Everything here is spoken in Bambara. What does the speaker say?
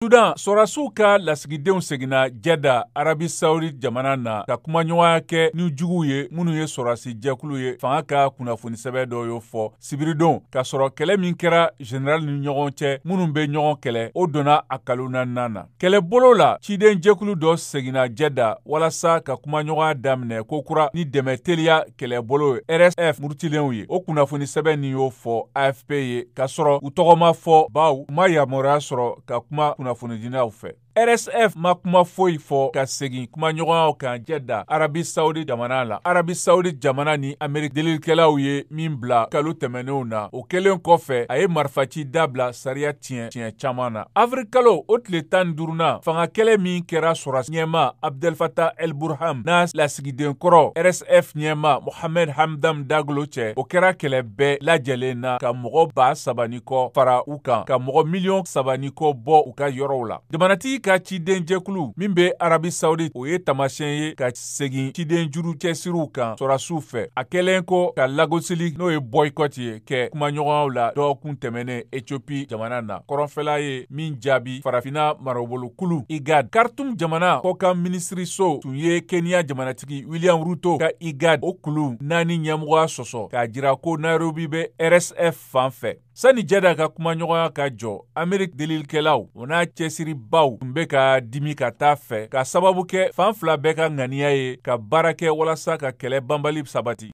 Sudan, sɔrɔdasiw ka lasigidenw seginna Jɛda, Arabi Saoudite jamana na, ka kumaɲɔgɔnya kɛ ni juguw ye minnu ye sɔrɔdasi jɛkulu ye, fanga ka kunnafoni sɛbɛn dɔ y'o fɔ sibiridon, k'a sɔrɔ kɛlɛ min kɛra général ni ɲɔgɔn cɛ minnu bɛ ɲɔgɔn kɛlɛ, o donna a kalo naaninan na. Kɛlɛbolo la, ciden jɛkulu dɔ seginna Jɛda walasa ka kumaɲɔgɔnya daminɛ kokura ni dɛmɛ teliya kɛlɛbolo RSF murutilenw ye. O kunnafoni sɛbɛn nin y'o fɔ AFP ye, k'a sɔrɔ u tɔgɔ ma fɔ, baw u ma yamaruya sɔrɔ ka kuma kunnafonidilaw fɛ. RSF ma kuma foyi fɔ ka segin kumaɲɔgɔnyaw kan Jɛda, Arabi Saoudite jamana la. Arabi Saoudite jamana ni Ameriki delilikɛlaw ye min bila kalo tɛmɛnenw na, o kɛlen kɔfɛ, a ye marifaci dabila sariya tiɲɛ tiɲɛ caman na. Avril kalo o tile 15nan, fanga kɛlɛ min kɛra sɔrɔdasi ɲɛmaa Abdel Fattah El Burhan n'a lasigiden kɔrɔ RSF ɲɛmaa Mohamed Hamdan Daglo cɛ, o kɛra kɛlɛ bɛɛ lajɛlen na, ka mɔgɔ 3000 ni kɔ fara u kan, ka mɔgɔ miliyɔn 3 ni kɔ bɔ u ka yɔrɔw la. Jamanatigi ka ciden jɛkulu min bɛ Arabi Saoudite, o ye taamasiyɛn ye ka segin ciden juru cɛsiriw kan sɔrɔdasiw fɛ, a kɛlen kɔ ka lagosili, n'o ye boycott ye, kɛ kumaɲɔgɔnyaw la dɔgɔkun tɛmɛnen Ethiopie jamana na, kɔrɔnfɛla ye min jaabi Farafinna marabolokulu IGAD. Khartoum jamana kɔkan minisiriso tun ye Kenya jamanatigi William Ruto ka IGAD o kulu naani ɲɛmɔgɔya sɔsɔ, k'a jira ko Nairobi bɛ RSF fan fɛ. Sani Jɛda ka kumaɲɔgɔnya ka jɔ, Ameriki delilikɛlaw, o n'a cɛsiribaw tun bɛ ka dimi ka taa fɛ, ka sababu kɛ fan fila bɛɛ ka ŋaniya ye ka baara kɛ walasa ka kɛlɛ banbali sabati.